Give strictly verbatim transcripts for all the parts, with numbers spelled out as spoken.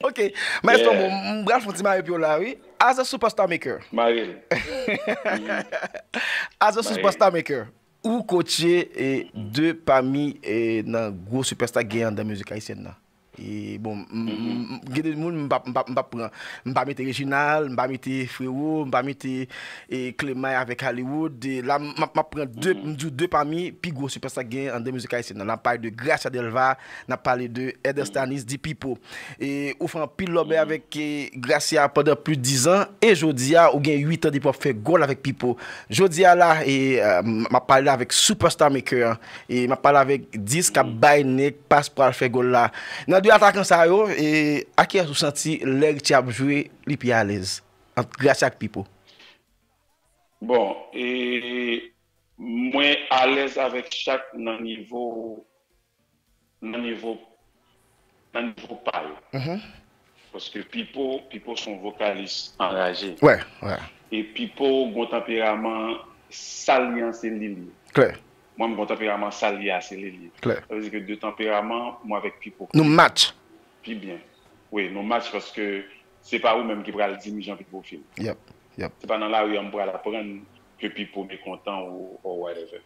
Ok, Maestro, yeah, bon, m pral fè yon ti mare pye w la, wi. As a superstar maker. Mare l. As a superstar maker, ou kotche e de pami e nan gwo superstar gen anndan mizik ayisyèn nan. E bon, m- m- m- gen de moun m pa m pa m pa pran, m pa mete Reginald, m pa mete Frero, m pa mete e Clemay avèk Hollywood. E la m ap m ap pran de, m di w de pami pi gwo superstar gen anndan mizik ayisyèn nan. N ap pale de Gracia Delva, n ap pale de Elder Stanis, di Pipo. E ou fè anpil lòbèy avèk e Gracia pandan plis de dizan e jodi a ou gen uit an depi w ap fè gòl avèk Pipo. Jodi a la e e, m ap pale la avèk Superstar Maker an. E m ap pale avèk Dis k ap bay nèg pas pou al fè gòl la. Nan de atakan sa yo, e a kiyès ou santi lè Richie ap jwe li pi alèz ant Gracia ak Pipo? Bon, e mwen alèz avèk chak nan nivo nan nivo nan nivo pa yo. Paske Pipo, Pipo se yon vokalis anraje. Wè, wè. E Pipo gon tanperaman, sa l ye an se li l ye. Klè. Mwen m gon tanperaman, sa l ye a se li l ye. Klè. Sa vle di ke de tanperaman, mwen avèk Pipo nou match pi byen. Wi, nou match paske se pa ou menm ki pral di m jan Pipo feel. Yep, yep. Se pa nan lari an m pral aprann ke Pipo mekontan ou, ou whatever.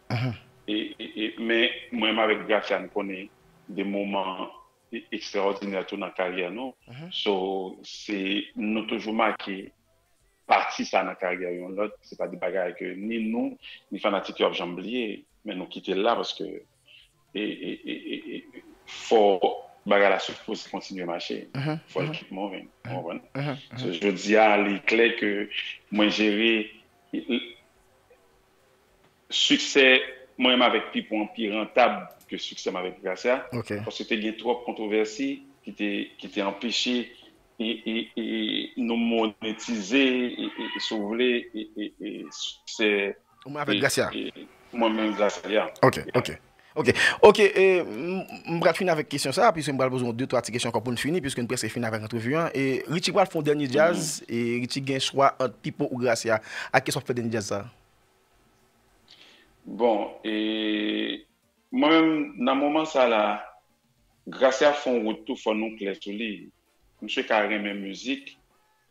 E, e, e, men mwen menm avèk Gracia, n konnen de moman e- ekstraòdinè tou nan karyè nou. So, se nou toujou make pati sa nan karyè yon lòt. Se pa de bagay ke ni nou, ni fanatik yo ap janm bliye, men nou kite l la paske e, e, e, e, e, fò bagay la sipoze kontinye mache. Fò l keep moving. Ou konprann? So, jodi a, li klè ke mwen jere siksè mwen menm avèk Pipo an pi rantab ke siksè m avèk Gracia. Ok. Paske te gen twòp kontwovèsi ki te, ki te anpeche e, e, e nou monetize, e, e, e, si w vle, e, e, e, siksè ou menm avèk e, Gracia. E, mwen menm Gracia, ya. Ok, ok. Ok, ok, e, m, m pral fini avèk kesyon sa, piske m pral poze yon de twa ti kesyon ankò pou n fini, piske n prèske fini avèk antrevi an. E Richie pral fè yon dènye djaz, e Richie gen chwa ant Pipo ou Gracia. Ak kiyès w ap fè dènye djaz sa? Bon, e mwen menm, nan moman sa la, Gracia fè yon wout tou, fò nou klè sou li. Misye ka renmen mizik,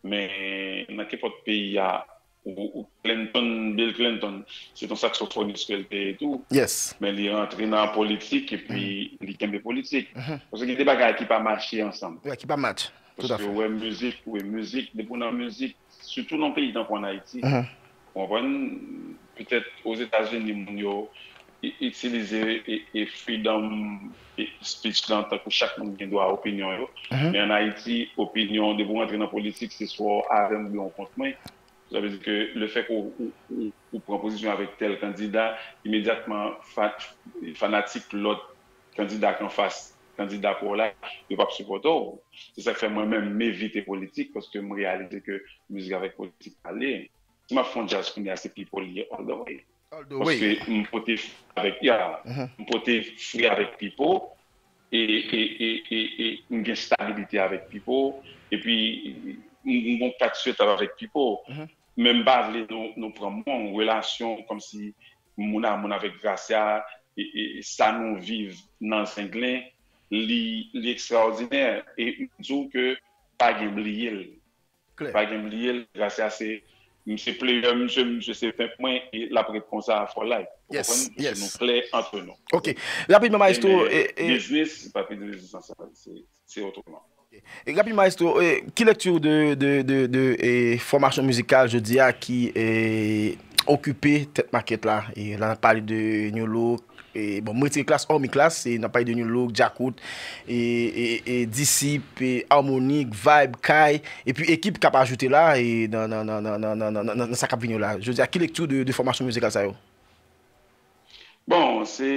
men nan kenpòt peyi a, ou, ou Clinton, Bill Clinton, se t on saksofonis ke l te ye tou. Yes. Men li rantre nan politik, epi li kenbe politik. Paske gen de bagay ki pa mache ansanm. Wi, ki pa match. Tout à fait. Paske ou wè mizik, wi, mizik, depi w nan mizik, sitou nan peyi tankou ann Ayiti, ou konprann, petèt Ozetazini, moun yo i- itilize e, e freedom e speech lan tankou chak moun gen dwa opinyon yo. Men ann Ayiti, opinyon, depi w rantre nan politik, se swa w avè m oubyen w kont mwen. Sa vle di ke lefètke ou, ou, ou, ou pran pozisyon avèk tèl kandida, imedyatman fa- fanatik lòt kandida k anfas kandida pa w la, yo p ap sipòte w. Se sa k fè mwen menm, m evite politik, paske m reyalize ke mizik avèk politik pa lye. Si m ap fè yon djaz kounye a, se Pipo li ye all the way. All the way. Paske m pote frè avèk, ya, m pote frè avèk Pipo, e, e, e, e, e m gen stabilite avèk Pipo, epi m, m gon kat sou etab avèk Pipo. Men m pa vle nou, nou pran m wrong. Relasyon kòmsi moun a moun avèk Gracia, e, e, e sa nou viv nan Zenglen, li, li ekstraòdinè. E m di w ke pa gen bliye l. Klè. Pa gen bliye l. Gracia se, m se player misye, misye se pimp mwen, e l ap ret konsa for life. Ou konprann? Yes, yes. Nou klè antre nou. Ok. Rapidman, Maestro, e, e, biznis, pa pi de biznis ansanm. Se, se otreman. Ok. E rapidman, Maestro, e, ki lekti w de, de, de, de, e, fòmasyon mizikal jodi a ki, e, okipe tèt makèt la? E, la n ap pale de New Look, e, bon, m retire Klass, Omi Klass, e, n ap pale de New Look, Djakout, e, e, e, Disip, e, Harmonik, Vibe, Kay, epi ekip k ap ajoute la, e, nan, nan, nan sa k ap vini yo la. Jodi a, ki lekti w de, de fòmasyon mizikal sa yo? Bon, se,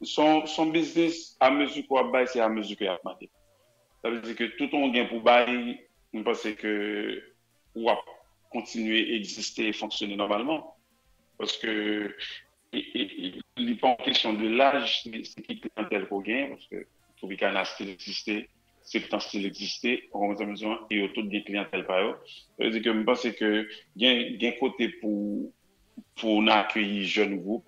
se yon, se yon biznis, amezi ke w ap bay, se amezi ke y ap mande. Sa vle di ke tout ou gen pou bay, m panse ke w ap kontinye egziste e fonksyone nòmalman. Paske e, e, e, li pa yon kesyon de laj, se, se ki kliyantèl ke w genyen, paske Tropicana still egziste, Septan still egziste, ou konprann sa m di w, e yo tout gen kliyantèl pa yo. Sa vle di ke m panse ke gen, gen kote pou, pou n akeyi jèn gwoup,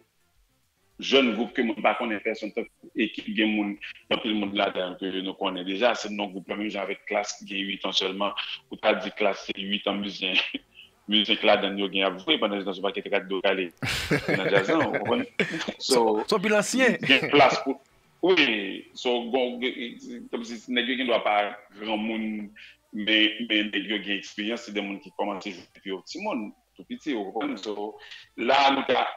jèn gwoup ke moun pa konnen pèsonn, tankou ekip, gen moun, anpil moun ladan ke nou konnen deja, se non gwoup la, menm jan avèk Klass ki gen uit an sèlman, ou ta di Klass se uit an mizyen, mizyen k ladan yo gen ap jwe, pandan se tan se yon pakèt rad do kale nan djaz lan, ou konprann? So, Son pil ansyen. Gen plas pou, wi, so, gon, kòmsi nèg yo gen dwa pa granmoun, men, men nèg yo gen eksperyans, se de moun ki kòmanse jwe depi yo timoun, tou piti, ou konprann? So, la, nou ka,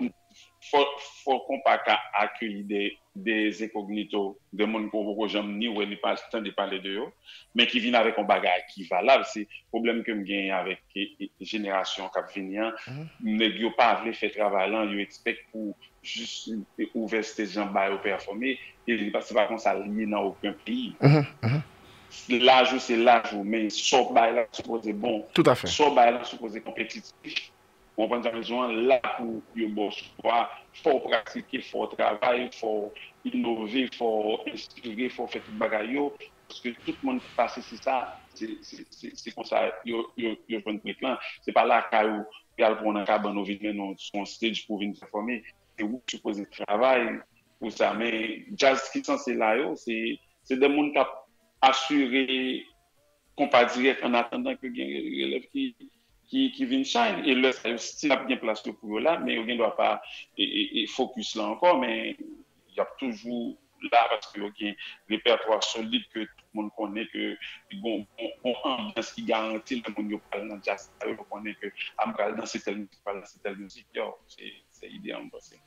fò, fò konpa ka akeyi de, de enkognito, de moun ke w poko janm ni wè, ni pa, tande pale de yo, men ki vin avèk yon bagay ki valab. Se pwoblèm ke m genyen avèk e, e, jenerasyon k ap vini an. Nèg yo pa vle fè travay lan, yo expect pou jis ouvè stage lan ba yo pèfòme, e li pa, se pa konsa l ye nan okenn peyi. Laj ou se laj ou, men sa w bay la sipoze bon. Toutafè. Sa w bay la sipoze konpetitif. Ou konprann sa m di w an? La pou yo ba w sipò a, fò w pratike, fò w travay, fò w inove, fò w enspire, fò w fè tout bagay yo. Paske tout moun ki pase si sa, se, se, se, se konsa yo, yo, yo jwenn prek lan. Se pa lakay ou, y al pran w nan kabann ou vin mennen w sou yon stage pou w vin pèfòme. Se ou ki sipoze travay pou sa. Men djaz ki sanse la yo, se, se de moun k ap asire konpa dirèk an atandan ke gen relèv ki, ki, ki vin shine. E lè sa yo still ap gen plas yo pou yo la, men yo gen dwa pa e, e, e focus la ankò, men y ap toujou la paske yo gen repètwa solid ke tout moun konnen ke gon, gon, gon anbyans ki garanti lè moun yo pral nan djaz sa yo, yo konnen ke a m pral danse tèl mizik, pral danse tèl mizik, yo, se, se ide a m panse.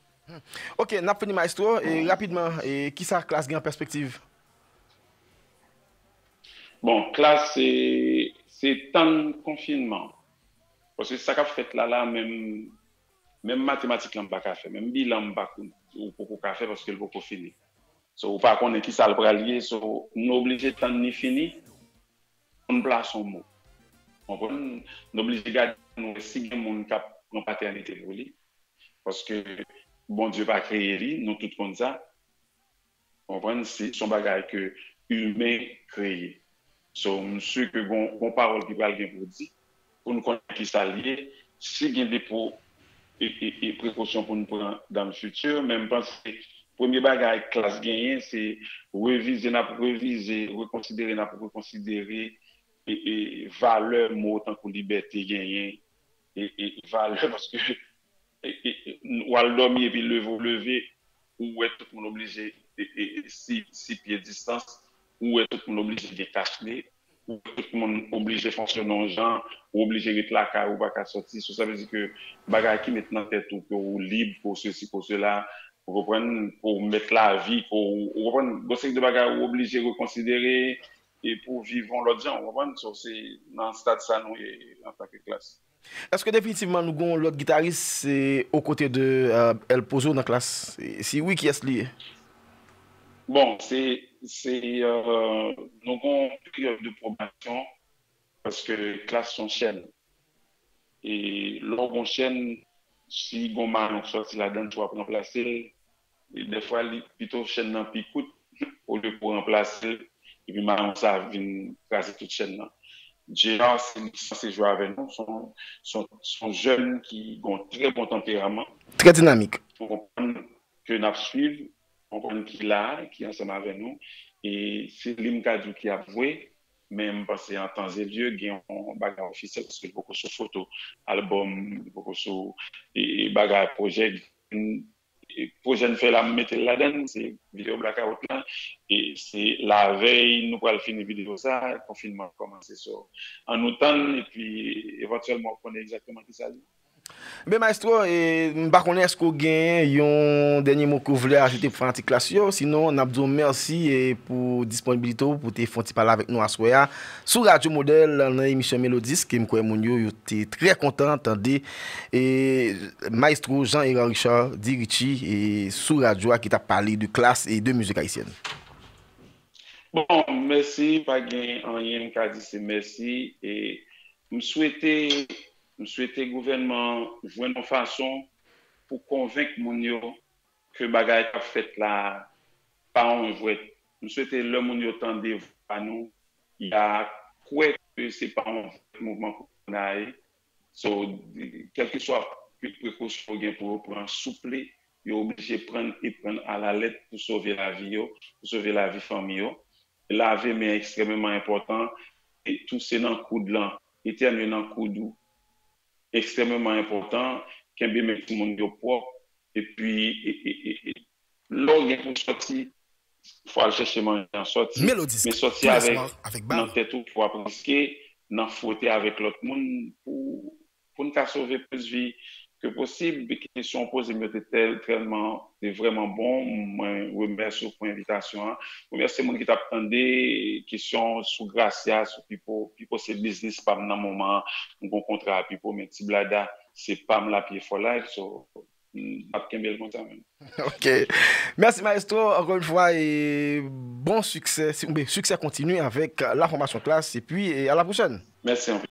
Ok, n ap fini maestro, e rapidman, e kisa Klass gen an pèspektiv? Bon, Klass se, se tann konfinman. Paske sa k ap fèt la la, menm, menm matematik lan m pa ka fè, menm bilan m pa konn, ou poko ka fè paske l poko fini. So, ou pa konnen kisa l pral ye, so, nou oblije tann li fini pou n plase yon mo. Konprann? Nou oblije gade pou nou wè si gen moun k ap pran patènite pou li. Paske Bondye pa kreye li, nou tout konn sa. Konprann? Se, se yon bagay ke imen kreye. So, m si ke gon, gon pawòl ki pral gen pou di, pou n konnen kisa l ye, si gen de po, e, e, e prekosyon pou n pran dans le futur, men m panse premye bagay Klass genyen, se revize, n ap revize, rekonsidere, n ap rekonsidere e, e valè mo tankou libète genyen, e, e valè, paske e, e, e, w al dòmi epi leve w leve, ou wè tout moun oblije e, e, e, si, si pye distans, ou wè tout moun oblije gen kach ne, ou wè tout moun oblije fonksyone yon jan, ou oblije ret lakay ou, pa ka sòti. So, sa vle di ke bagay ki met nan tèt ou ke ou lib, ke w sesi, ke w sela, ou konprann, ke w mèt lavi, ke w, ou konprann, gon seri de bagay ou oblije rekonsidere e pou w viv yon lòt jan, ou konprann? So, se nan stad sa nou ye antanke Klass. Èske definitivman nou gen yon lòt gitaris e, o kote de e, El Pozo nan Klass? E, si wi, kiyès li ye? Bon, se, se, e, nou gen yon peryòd de pwobasyon paske Klass se yon chèn. E lè w gen yon chèn, si gen yon mayon k sòti ladan l, si w ap ranplase l, e dèfwa li pito chèn nan pi kout olye pou w ranplase l, epi mayon sa vin kraze tout chèn nan. J R, se li ki sanse jwe avè nou, se yon, se yon, se yon jèn ki gen yon trè bon tanperaman. Trè dinamik. Ou konprann ke n ap swiv, ou konprann ki la, ki ansanm avè nou. E se li m ka di w ki ap jwe, men m panse an tan e lye, gen yon bagay ofisyèl, paske l poko sou foto albòm, li poko sou e, e bagay pwojè, e, pwojè n fè la, m mete l ladan l, se videyo Blackout la, e se lavèy nou pral fini videyo sa, konfinman kòmanse. So, ann nou tann, epi evantyèlman w konnen egzakteman kisa l ye. Ben maestro, e, m pa konnen èske w gen yon dènye mo ke w vle ajoute pou fanatik Klass yo, sinon n ap di w mèsi e, pou disponibilite w pou te fè yon ti pale avèk nou aswè a sou Radyo Modèl nan emisyon Melodis ke m kwè moun yo, yo te trè kontan tande e, maestro Jean Hérard Richard, di Richie, e, sou radyo a ki t ap pale de Klass e de mizik ayisyèn. Bon, mèsi, pa gen anyen m ka di, se mèsi. E m swete, m swete gouvènman jwenn yon fason pou konvenk moun yo ke bagay k ap fèt la pa yon jwèt. M swete lè moun yo tande vwa nou, y a kwè ke se pa yon jwèt mouvman kounye a ye. So, kèlkeswa prekosyon yo gen pou yo pran, souple, yo oblije pran e pran alalèt pou sove lavi yo, pou sove lavi fanmi yo. Lave men ekstrèmeman enpòtan, e touse nan koud lan, etènye nan koud ou, ekstrèmeman enpòtan, kenbe men timoun yo pwòp, epi e, e, e, e, lè w gen pou sòti, fò al chèche manje an sòti, men sòti avèk nan tèt ou pou w ap riske nan fwote avèk lòt moun pou pou n ka sove plis vi ke posib. Kesyon w poze m yo te tèl, tèlman, te vrèman bon. Mwen remèsye w pou envitasyon an. Remèsye moun ki t ap tande kesyon sou Gracia, sou Pipo. Pipo se biznis pa m nan moman an. M gon kontra a Pipo, men Ti Blada se pa m l ap ye for life. So, m ap kenbe l konsa menm. Ok. Mèsi maestro, ankò yon fwa, e bon siksè, si- oubyen siksè kontini avèk la fòmasyon klas, epi e a la pwochèn. Mèsi anpil.